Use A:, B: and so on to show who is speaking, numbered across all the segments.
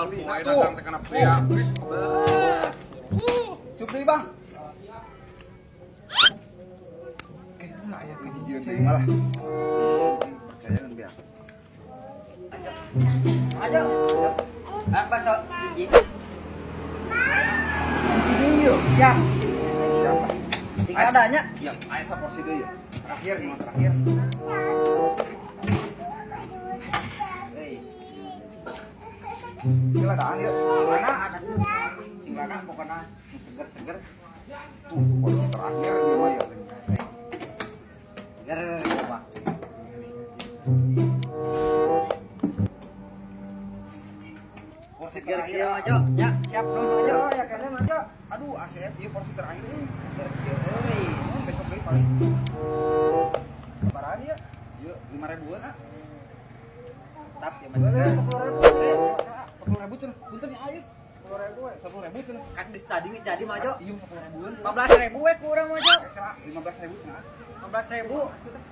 A: Unggal poe
B: Tuh.
A: dagang teh kana pria. Geus.
B: Supli bang. Eh, mana aya kajian deui malah. Percaya kan biar.
C: Ayo. Ah, bakso hiji.
B: Iya.
C: Ya,
B: Siapa?
C: jika adanya.
B: Ya, aya saporsi deui ya. Terakhir, yang terakhir.
C: Hei,
B: Gila dah ya.
C: mana ada singlana pokoknya nu seger-seger.
B: Porsi terakhir ini mah ya.
C: Seger coba.
B: Porsi
C: Seger
B: terakhir.
C: kieu aja. Ya, siap nuhun aja.
B: Ya, ya kayaknya mah Aduh, asep ieu porsi terakhir ini.
C: Seger kieu euy.
B: Oh, besok deui paling. Kabaran ya? Yuk, 5 ribuan ah.
C: Tetap ya Mas.
B: Boleh, 10 ribu. 10 ribu cenah. Punten ya ayo. 10 ribu, 10 ribu cenah.
C: Kan di tadi geus jadi mah Jo.
B: Iya, 10 ribuan.
C: 15.000 we kurang mah Jo.
B: 15 ribu cenah.
C: 15.000.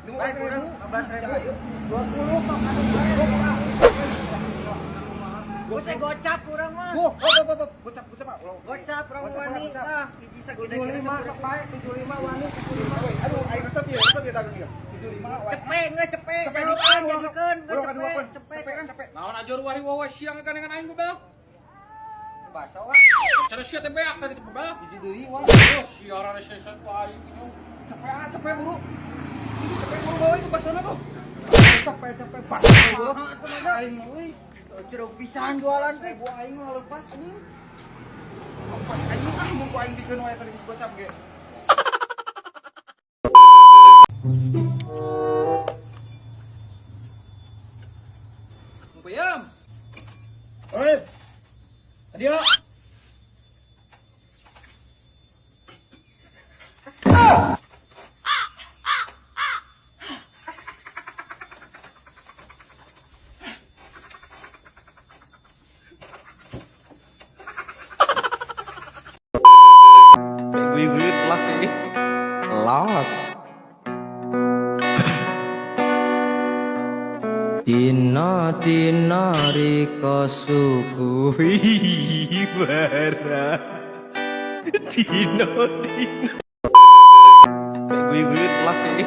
B: 15 ribu.
C: 15.000.
B: Ayo.
C: 20 kok atuh. Gue gocap kurang mah.
B: Oh, oh, oh, oh, gocap, gocap, Pak.
C: Gocap kurang
B: Gocap,
C: wani
B: gocap.
C: lah. Hiji sagede 75
B: sok bae, 75 wani, 75 we. Aduh, aing resep ya, resep ya dagang ya. 75 wae.
C: Cepe geus cepe.
B: Cepe,
C: Jadikeun,
B: ulah,
C: jadikeun, geus
B: ulah kaduakeun.
C: cepe, cepe.
B: Cepe, cepe.
A: Naon ajur wari wawa siang gandengan aing bebel.
C: Bakso ah.
A: Cara sia teh beak tadi teh bebel.
B: Hiji deui wah.
A: Oh, siaran sia ku aing gitu.
B: Cepe ah, cepe buru. Itu cepe buru bawa itu basona tuh. Cepe, cepe, bakso buru. Aing euy.
C: Curug pisan jualan teh.
B: Gua aing mah lepas anjing. Lepas anjing ah mun ku aing bikeun wae tadi geus gocap ge.
A: Puyem.
D: Oi. Adio.
E: Guyu-guyu telas ini. Los. Dina dina rika suku bara. Dina dina. Guyu-guyu telas ini.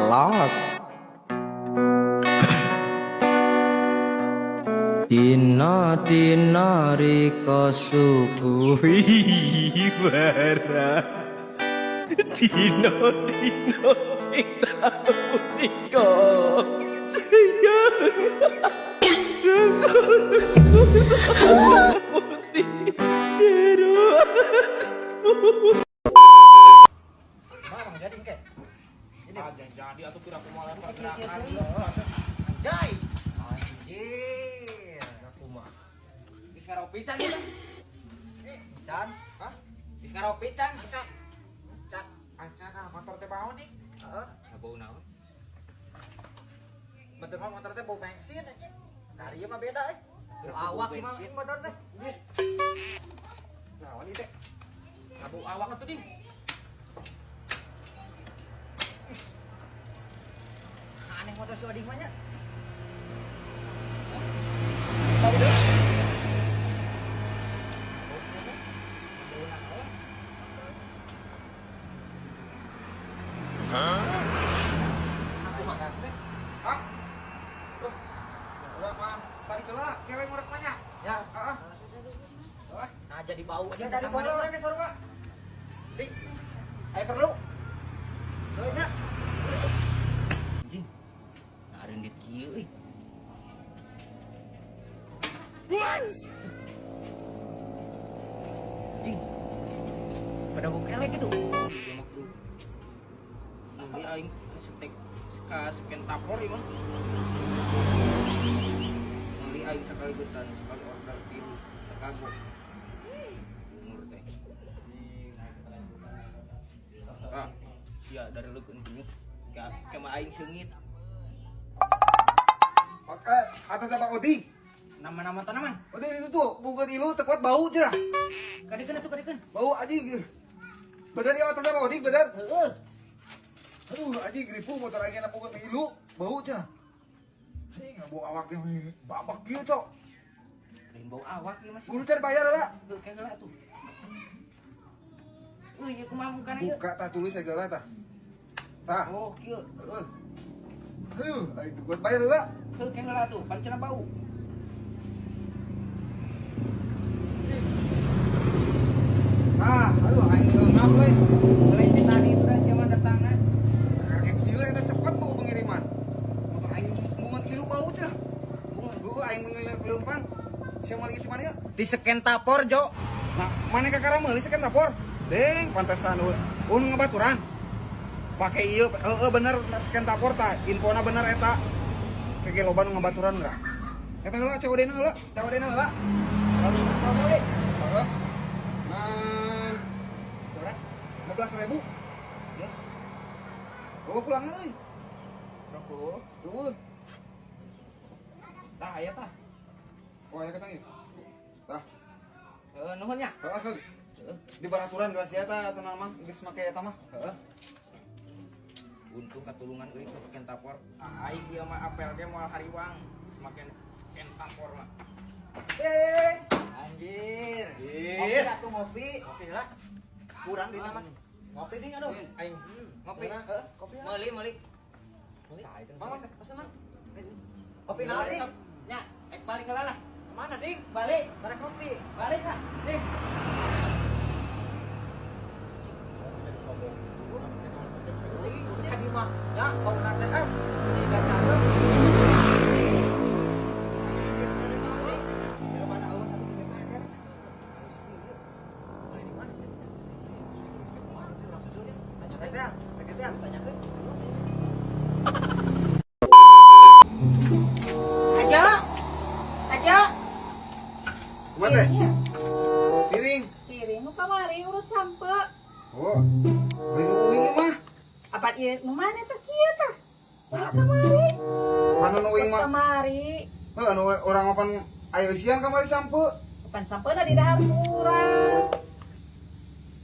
E: Los. Dina dina rika suku bara. Dina dina sing tau nika. Putih jero.
C: Bang, jadi engke. Ini
A: Ah, jadi atuh kira kumaha lempar gerakan.
C: Anjay. Anjir.
A: Kumaha. Geus ngaropi can ieu teh?
C: Can.
A: Hah? Geus ngaropi can?
C: Can.
A: Can.
D: Acan ah motor teh bau nih.
C: Heeh.
A: Bau naon?
D: Betul mah motor teh bau bensin anjing. Dari ieu mah beda eh.
C: Awak mah motor teh.
B: Anjir. Naon ieu teh?
A: Bau awak atuh ding.
C: Aneh motor si Oding mah nya.
A: Bau naon?
D: Aku mah teh. Hah? Tuh. Udah mah tadi heula kewe ngurek mah nya.
C: Ya.
D: Heeh.
C: Nah, jadi bau aja.
D: Ya tadi bodoh urang ge sarua.
C: Dik. Ayo perlu. Heuh nya. Anjing. Nah, rendit kieu euy. Anjing. Pada bau kelek gitu.
A: Ieu mah kudu meuli aing kesetek ka spentapor ieu mah. Meuli aing sekaligus dan sekali order tilu teu kagok. Umur teh. Ah, sia dari leukeun kunyuk. Ka kema aing seungit.
B: Oke, atas apa Odi?
A: Nama-nama tanaman.
B: Odi itu tuh, buka ilu teu kuat bau cenah.
C: Kadikeun atuh kadikeun.
B: Bau anjing. Bener ya atas apa Odi, bener?
C: Heeh.
B: Aduh, anjing ribu motor aing enak buka ilu, bau cenah. Anjing bau awak teh babak kieu, Cok.
A: Lain bau awak ieu masih.
D: Buru can bayar lah.
A: Tuh kayak heula tuh. Euy, ieu kumaha bukana ieu?
D: Buka tah tulis segala tah. Tah.
A: Oh, kieu.
D: Heeh. Aduh, aing teu kuat bayar heula.
A: Tuh kayak heula tuh, pan cenah bau.
D: Tah, aduh aing leungap euy.
A: Lain di tadi itu dah siapa datangna.
D: Karek kieu eta cepet bau pengiriman. Motor aing bungan kilu bau cenah. Heeh, aing ngeuneuh leumpang. Sia meuli di mana ya?
C: Di seken tapor, Jo.
D: Nah, mana kakara meuli seken tapor? Deng, pantesan un ngebaturan. Pake ieu, heeh bener seken tapor tah, infona bener eta. Kege loba nu ngebaturan geura. Eta heula COD-na heula, COD-na heula. Heeh. Nah, 15.000.
A: Ya.
D: Oh, pulang euy.
A: Rokok.
D: Eueuh.
A: Tah aya tah.
D: Oh, aya ketang ieu. Tah,
A: Heeh, nuhun nya.
D: heeh heeh. Di baraturan geus eta tenang mah, geus make eta mah.
A: Heeh. Untung katulungan euy ke seken tapor. Ah, aing ieu mah apel ge moal hariwang. Geus make seken tapor mah.
C: Eh, anjir.
D: Ih.
C: Ngopi atuh ngopi.
D: Ngopi heula. Kurang di mah.
C: Ngopi ding aduh.
A: Aing ngopi.
C: Heeh, kopi.
A: Meuli meuli.
C: Mang, pesen mang. Kopi naon ding?
A: Nya, ek balik heula lah.
C: Mana ding?
A: Balik,
C: Tarik kopi.
A: balik lah.
C: Ding. Tadi mah ya kau nanti si gacha.
F: Aja. Aja.
D: Kumaha teh?
F: Iya.
D: Piring.
F: Piring nu kamari urut sampe.
D: Oh. Piring uing ieu mah.
F: Apa ieu nu mana teh kieu tah? Urut kamari.
D: Anu nu uing
F: Urut
D: mah.
F: kamari.
D: Heuh, anu urang mah pan aya eusian kamari sampe.
F: Pan sampeuna di dahar urang.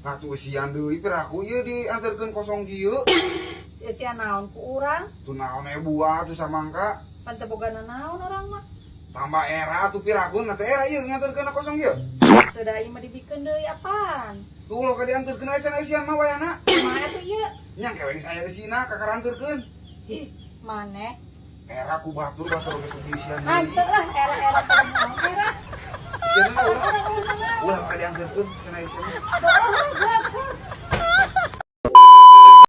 D: Nah, tuh eusian deui piraku ieu diantarkeun kosong kieu.
F: Ieu sia naon ku urang?
D: Tuh naon we buah tuh samangka.
F: Pan teu boga naon urang mah.
D: Tambah era tuh piraku na teh era ieu nganterkeun kosong kieu.
F: Teu da ieu mah dibikeun deui apaan?
D: Tuh lo ka dianterkeun aja cenah eusian mah wayana.
F: Kumaha atuh ieu?
D: Nya kewe geus aya eusina kakara anterkeun.
F: Ih, maneh.
D: Era ku batur batur geus eusian deui.
F: Hanteu lah era-era teu naon era.
D: Eusian ulah. Ulah ka dianterkeun cenah eusian.
F: Heeh, geus.